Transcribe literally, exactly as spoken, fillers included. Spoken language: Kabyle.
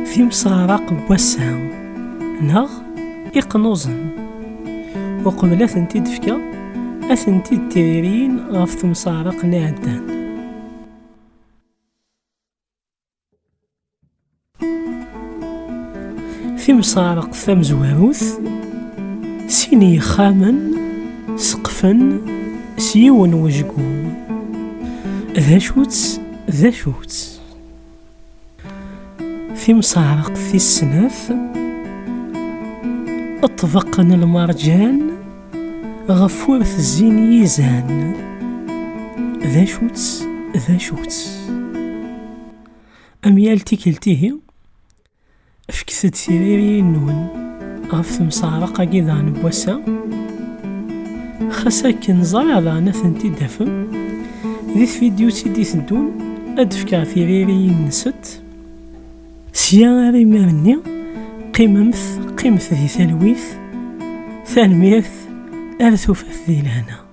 Timseɛraq n wass-a neɣ iqnuẓen. Uqbel ad tent-id-fkeɣ, ad tent-id-tiririyin ɣef temseɛraq n iɛeddan. Timseɛraqt tamezwarut, sin yexxamen seqfen s yiwen wejgu. D acu-tt? D acu-tt? Timseɛraqt tis snat, ṭṭbeq n lmerǧan ɣef ur tezzin yizan. D acu-tt? D acu-tt? Am yal tikkelt ihi, fket-d tiririyin-nwen ɣef temseɛraq-agi daɣen n wass-a. Xas akken ẓriɣ daɣen ad tent-id-tafem, di tvidyut i d-iteddun ad d-fkeɣ tiririyin-nsent. Sya ar imir-nni, qqimemt, qqimet di talwit. Tanemmirt, ar tufat di lehna.